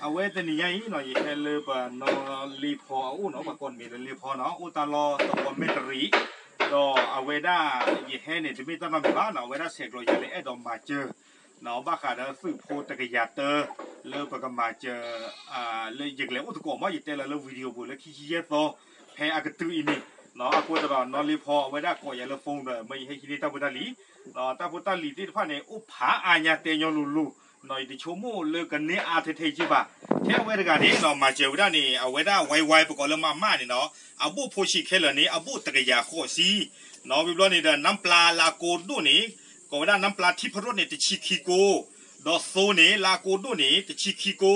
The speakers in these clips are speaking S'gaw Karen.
အဝဲတနံၤညါအံၤနီၤ ယဟဲလၢပနီၢ်လ့ဖီအအိၣ်နီၤ ပှၤကိးမံၤလၢလ့ဖီနီၤ အိၣ်တၢ်လီၢ်သဝီမဲၣ်တရံး ဒီးအဝဲဒၣ် ယဟဲန့ၣ် တမ့ၢ်တၢ်နီတမံၤဘၣ်နီၤ အဝဲဒၣ်ဆဲးကျိးယၤလၢအဲၣ်ဒိးမၤစၢၤ ဘၣ်ဃးဒီးသုးဖိတကယၤတၢ လၢပကမၤစၢၤ လၢယကလဲၤအိၣ်သကိးမး ယတဲလီၤလၢ video ပူၤလၢခံဆံယဲၢ်သီ ဖဲအကတုၤအံၤန့ၣ် အဃိသတးဒီး နီၢ်လ့ဖီအဝဲဒၣ်ကိးယၤလၢ phone ဒီး မ့ၢ်ယဟဲဟံးန့ၢ်တၢ်ဖိတၢ်လံၤ တၢ်ဖိတၢ်လံၤသ့ၣ်တဖၣ်န့ၣ် အိၣ်ဖးအါညါတဲညီလိၤလိၤ ယတဆိကမိၣ်လၢကန့ၢ်အါထဲထဲယဘၣ် ထဲအဝဲတဂၤန့ၣ် မၤစၢၤဝဲဒၣ်န့ၣ် အဝဲဒၣ် ဝဲဝဲ ပကိးလၢမးမးန့ၣ်နီၤ အဘိၣ်ဖိဆံးခဲလၢာ်န့ၣ် အဘိၣ်တကယၤဃိးဆံ နီၤ မ့ၢ်ဘျီန့ၣ်ဒီး နမ်းပျၢ်လၢအကိးဒိၣ်န့ၣ် ကိးဝဲဒၣ် နမ်းပျၢ်ထံဖရိန့ၣ် တဆံခံကိ ဒီးသိန့ၣ် လၢအကိးဒိၣ်န့ၣ် တဆံခံကိ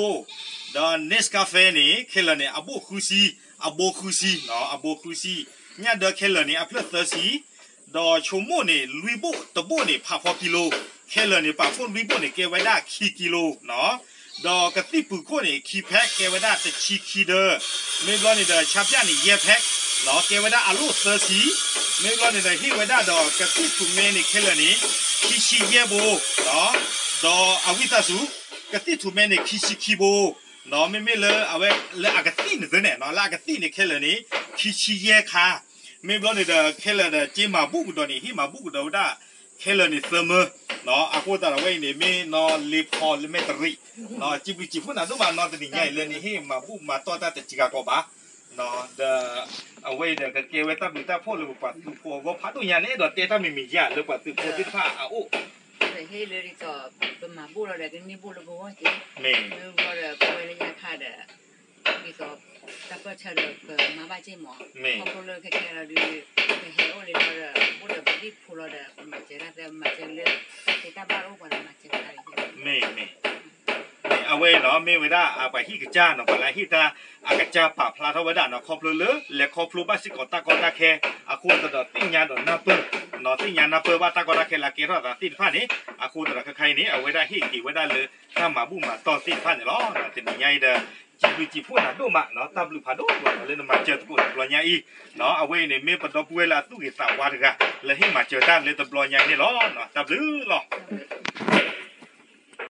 ဒီး Nescafe န့ၣ် ခဲလၢာ်န့ၣ် အဘိၣ်ဃုဆံ အဘိဃုဆံ အဘိဃုဆံ ညၣ်ဒၢခဲလၢာ်န့ၣ် အဖျၢၣ်သၢဆံ ဒီးဆိကမိၣ်န့ၣ် လွံၢ်ဘိၣ်တဘိၣ်န့ၣ် ဖးဖီကံလိ ခဲလၢာ်န့ၣ် ပာ်ဖှိၣ်လွံၢ်ဘိၣ်န့ၣ် ကဲဝဲဒၣ်ခံကံလိနီၤ ဒီးကသံၣ်ပူၤခိၣ်န့ၣ် ခံဖဲး ကဲဝဲဒၣ်တဆံခံဒၢ မ့ၢ်ဘျီန့ၣ်ဒီး ဆါပၠၣ်န့ၣ် ယဲၢ်ဖဲး ကဲဝဲဒၣ်အလိၣ်သၢဆံ မ့ၢ်ဘျီန့ၣ်ဒီး ဟ့ၣ်ဝဲဒၣ်ဒီး ကသံၣ်ထူၣ်မဲန့ၣ် ခဲလၢာ်န့ၣ် ခံဆံယဲၢ်ဘိ ဒီးအဝံသးစူၤ ကသံၣ်ထူၣ်မဲန့ၣ် ခံဆံခံဘိ မ့မ့ၢ်လၢအဝဲ လၢအကသံၣ်န့ၣ်သ့န့ၣ် လၢအကသံၣ်န့ၣ်ခဲလၢာ်န့ၣ် ခံဆံယဲၢ်ခါ မ့ၢ်ဘျီန့ၣ်ဒီး ခဲလၢာ်ဒီး က့မၤဘူၣ်ကဒီးန့ၣ် ဟ့ၣ်မၤဘူၣ်ကဒီးဝဲဒၣ် ခဲလၢာ်န့ၣ်သၢမၢ အဃိသတးဒီးဝဲအံၤန့ၣ် မ့ၢ်နီၢ်လ့ဖီလၢမဲၣ်တရံး စံးဘျုးစံးဖှိၣ်နၤဒိၣ်မး နီၢ်တနံၤညါအံၤလၢနဟ့ၣ်မၤဘူၣ်မၤတီၢ်တၢ်တစှၤကီးဘၣ် ဒီး အဝဲအံၤဒီး ကကဲဝဲတၢ်ဘျုးတၢ်ဖှိၣ်လၢပပှၤသုးဖိအဂီၢ်ဖးဒိၣ်ညါ နအဲၣ်ဒိးတဲတၢ်မံၤမံၤယါလၢပှၤသုးဖိသ့ၣ်တဖၣ်အအိၣ် ပဟ့ၣ်လၢဒ်သိး ပမၤဘူၣ်လီၤဒီး ကန့ၢ်ဘူၣ်လၢပဂီၢ်က့ၤ မ့ၢ်ဘျီဒီး ပဝဲလၢညါခါဒီး ဒ်သိး တၢ်ပၢၢ်ဆၢဒီး ပမၤဘၣ်က့ၤမး ခီဖျိလၢခဲခဲလီၤဒုး ပဟဲအိၣ်လံလီၤဒီး အိၣ်ဒီးပဒံၣ်ဖိလီၤဒီး ပမၤစၢၤတၢ်သၢ မၤစၢၤလၢ တၢ်ဘၣ်အိၣ်ပှၤဒီးမၤစၢၤတၢ် မ့ၢ် မ့ၢ် အဝဲအံၤနီၤ မ့ၢ်ဝဲဒၣ်အပှၤဟံၣ်ကစၢ်နီၤ ပှၤလၢဟ့ၣ်တၢ်အကစၢ်ပာ်ဖျါထီၣ်ဝဲဒၣ်နီၤ ခီဖျိလၢ လဲၤခီဖျိဘၣ်စ့ၢ်ကီးတၢ်ကီတၢ်ခဲ အဃိသတးဒီးသ့ၣ်ညါဒီးနၢ်ပၢၢ် သ့ၣ်ညါနၢ်ပၢၢ်ဘၣ်တၢ်ကီတၢ်ခဲလၢအကဲထီၣ်သးသ့ၣ်တဖၣ်န့ၣ် အဃိသတးဒီးခဲခါအံၤန့ၣ် အဝဲဒၣ်ဟ့ၣ်က့ၤဝဲဒၣ်လၢတၢ်မၤဘူၣ်မၤတီၢ်သ့ၣ်တဖၣ်န့ၣ်လီၤ. တနံၤညါအံၤဒီး စံးဘျုးစံးဖှိၣ်နၤဒိၣ်မးနီၤ တၢ်ဘျုးဖးဒိၣ်လီၤ လၢနမၤစၢၤသကိးတဘျီညါအံၤ အဝဲအံၤန့ၣ် မ့ၢ်ပဒီပုၢ်ဝဲၢ်လၢအသူၣ်ဂ့ၤသးဝါတဂၤ လၢဟ့ၣ်မၤစၢၤတၢ်လၢတဘျီညါအံၤန့ၣ်လီၤ. တၢ်ဘျုးလီၤ.